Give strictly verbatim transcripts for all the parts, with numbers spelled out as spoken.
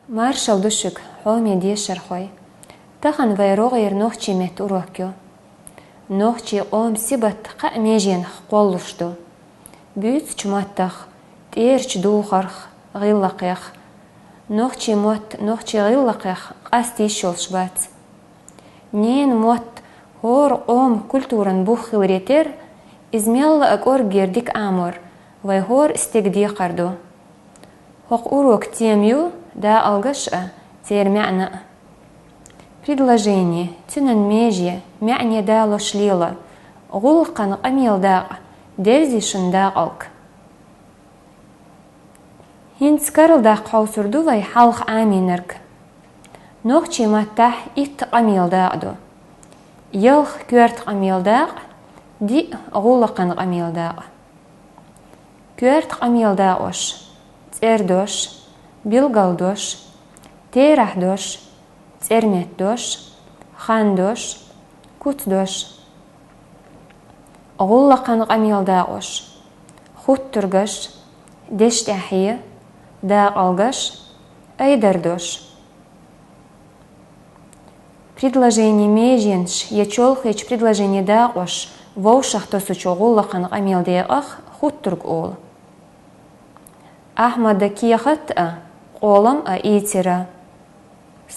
Маршал ду шуга, хьоме дешархой! Тахан вай рогӀера нохчийн меттан урок ю. Нохчийн къоман сибат кхаа меженах кхоллалуш ду. Буьйцучу маттах, тӀерачу духарх, гӀиллакхех. Нохчийн мотт нохчийн гӀиллакхех къаста йиш йолуш бац. Ненан мотт хӀора къоман культуран бух хиларе терра, иза мелла а кӀорггера дика Ӏамор вай хӀора стеган декхар ду. ХӀокху урокан тема ю дакъалгаш а, церан маьӀна а. Предложени, цуьнан меже, маьӀне далош лела, гӀуллакхан къамелан дакъа, дерзийшина дакъалг. ХӀинца карладаккха хьовсур ду вай хьалха Ӏамийнарг. Нохчийн маттахь итт къамелан дакъа ду. Ялх коьрта къамелан дакъа, диъ гӀуллакхан къамелан дакъа. Коьрта къамелан дакъош: цӀердош, билгалдош, терахьдош, цӀерметтадош, хандош, куцдош. ГӀуллакхан къамелан дакъош: хуттургаш, дешдӀаьхье, дакъалгаш, айдардош. Предложенин меженаш я чолхечу предложенин дакъош вовшахтосучу гӀуллакхан къамелан декъах хуттург олу. Ахьмада кехат а, къолам а ийцира.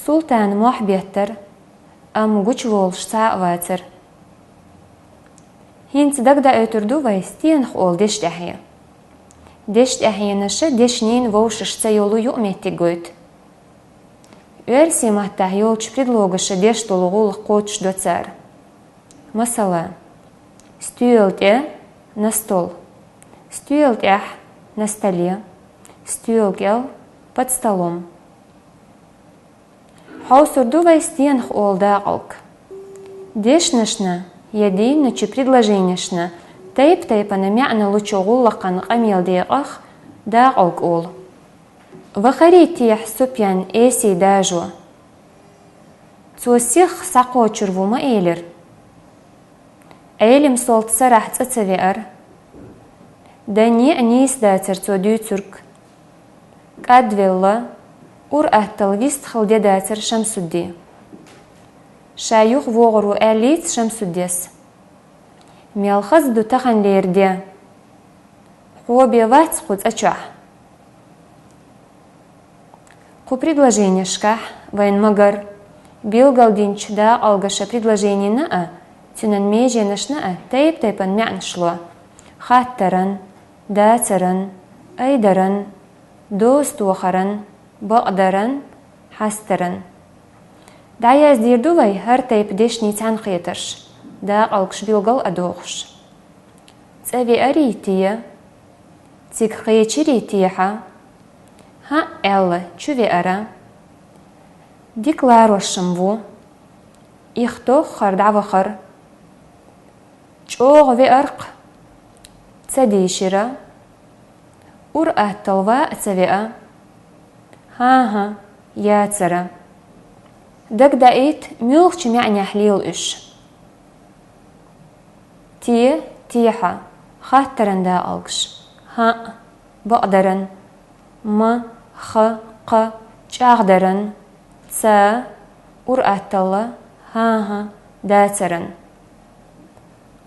Султана мохь беттара, амма гучуволуш цхьа а вацара. ХӀинца дагадоуьйтур ду вай, стенах олу дешдӀаьхье. ДешдӀаьхьенаш дешнийн вовшашца йолу юкъаметтиг гойту. Оьрсийн маттахь йолчу предлогаша деш долу гӀуллакх кхочушдо цара. Масала, стоьла тӀе, на стол, стоьла тӀехь, на столе, стоьла кӀел, под столом. Хьовсур ду вай, стенах олу дакъалг. Дешнашна я дийначу предложенешна тайп-тайпана маьӀна лучу гӀуллакхан къамелан декъах дакъалг олу. Вахарий техьа Супьян эсий дажо. Цо сиха схьакхочур ву ма элира. Ӏелим солта сарахь цӀа ца веара. Дан а нийса дацара цо дуьйцург. КӀадвелла, ур-атталла вистхила де дацара Шамсудди. Ша юха вогӀур ву аьллийца Шамсуддес. Мел хаза ду таханлера де? Хьо бен вац кху цӀа чохь? Кху предложенешкахь вайна магар, билгалдинчу дакъалгаша предложенина а, цуьнан меженашна а тайп-тайпана маьӀнаш ло: хаттаран, дацаран, айдаран, доза тохаран, бакъдаран, хьастаран. ДӀаяздийр ду вай хӀара тайпа дешнийн цхьаьнакхетарш, дакъалгаш билгал а дохуш. ЦӀа веарий те? Цига кхечирий те хьо? ХӀаъ, аьлла, чу веара. Дика ларвашшам ву. Их тоххар дӀавахара. ЧӀогӀа веаркх. Ца дийшира. Ур-атталла ван а ца веа. ХӀан-хӀа, яцара. Дагадаийта, муьлхачу маьӀнехь лела уьш. Те, те хьо, хаттаран дакъалгаш. ХӀаъ, бакъдаран. Ма, ха, кха, чӀагӀдаран. Ца, ур-атталла, хӀан-хӀа, дацаран.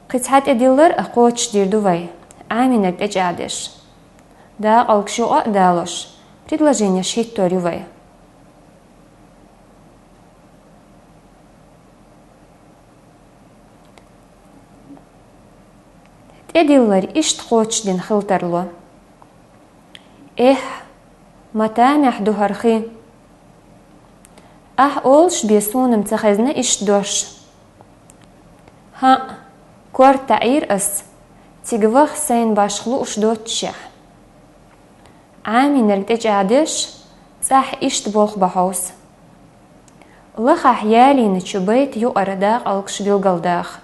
Кхин цхьа тӀедиллар а кхочушдийр ду вай, Ӏамийнарг тӀечӀагӀдеш. Дакъалгаш юкъа а далош, предложенеш хӀиттор ю вай. ТӀедиллар иштта кхочушдина хила тарло. Эхь, ма тамехь ду хӀара хи! Ахь олуш бен суна-м ца хезна иштта дош. ХӀаъ, корта таӀийра ас, цига ваха сайна башха лууш доццушехь. Ӏамийнарг тӀечӀагӀдеш, цӀахь иштта болх бан хьовса. Лахахь ялийначу байта юкъара дакъалгаш билгалдаха.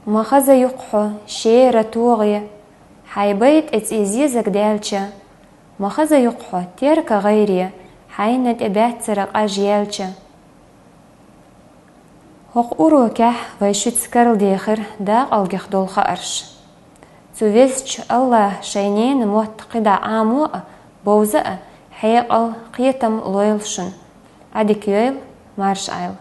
Ма хаза юккъехь, шера тогӀе, хьайн байта тӀе цӀий зезаг даьлча, ма хаза юккъехь, терка гӀайре, хьайна тӀе баьццара къаж яьлча. ХӀокху урокехь вай шуьца карладехира дакъалгех долу хаарш. Цу Везачу АллахӀа шайн ненан мотт кхидӀа Ӏамо а, бовза а, Хьекъал, кхетам лойла шун. Ӏадика йойла, марша Ӏойла.